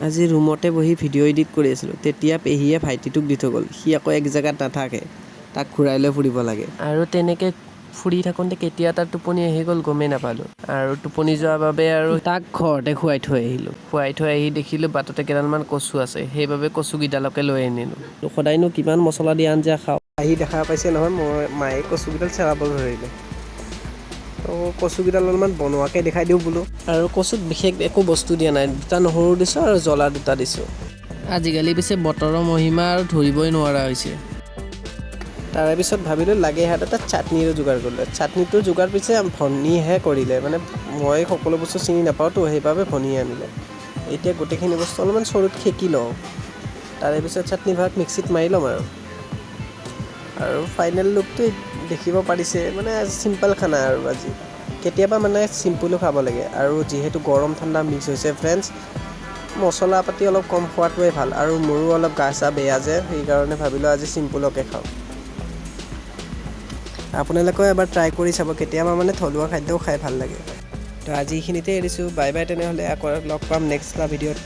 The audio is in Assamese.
আজি ৰুমতে বহি ভিডিঅ' এডিট কৰি আছিলোঁ, তেতিয়া পেহীয়ে ভাইটিটোক দি থৈ গ'ল। সি আকৌ এক জেগাত নাথাকে, তাক ঘূৰাই লৈ ফুৰিব লাগে। আৰু তেনেকৈ ফুৰি থাকোঁতে কেতিয়া তাৰ টোপনি আহি গ'ল গমেই নাপালোঁ। আৰু টোপনি যোৱাৰ বাবে আৰু তাক ঘৰতে খুৱাই থৈ আহিলোঁ। খুৱাই থৈ আহি দেখিলোঁ বাটতে কেইডালমান কচু আছে, সেইবাবে কচুকেইডালকে লৈ আনিলোঁ। সদায়নো কিমান মছলা দিয়া আঞ্জা খাওঁ। আহি দেখা পাইছে নহয়, মই মায়ে কচুকেইডাল চেৰাব ধৰিলে। তো কচুকেইডাল অলপমান বনোৱাকৈ দেখাই দিওঁ বোলো। আৰু কচুত বিশেষ একো বস্তু দিয়া নাই, দুটা নহৰু দিছোঁ আৰু জ্বলা দুটা দিছোঁ। আজিকালি পিছে বতৰৰ মহিমা আৰু ধৰিবই নোৱাৰা হৈছে। তাৰে পিছত ভাবিলোঁ লাগে হাত এটা চাটনিৰো যোগাৰ কৰিলোঁ। চাটনিটো যোগাৰ পিছে ভনীয়েহে কৰিলে, মানে মই সকলো বস্তু চিনি নাপাওঁতো, সেইবাবে ভনীয়ে আনিলে। এতিয়া গোটেইখিনি বস্তু অলপমান চৰুত সেকি লওঁ, তাৰে পিছত চাটনি ভাগ মিক্সিত মাৰি ল'ম। আৰু ফাইনেল লুকটো দেখিব পাৰিছে, মানে চিম্পল খানা। আৰু আজি কেতিয়াবা মানে চিম্পুলো খাব লাগে। আৰু যিহেতু গৰম ঠাণ্ডা মিক্স হৈছে ফ্ৰেণ্ডছ, মছলা পাতি অলপ কম খোৱাটোৱে ভাল। আৰু মোৰো অলপ গা চা বেয়া যে, সেইকাৰণে ভাবিলোঁ আজি চিম্পুলকে খাওঁ। আপোনালোকেও এবাৰ ট্ৰাই কৰি চাব কেতিয়াবা, মানে থলুৱা খাদ্যও খাই ভাল লাগে। তো আজি এইখিনিতে এৰিছোঁ, বাই বাই। তেনেহ'লে আকৌ লগ পাম নেক্সট এটা ভিডিঅ'ত।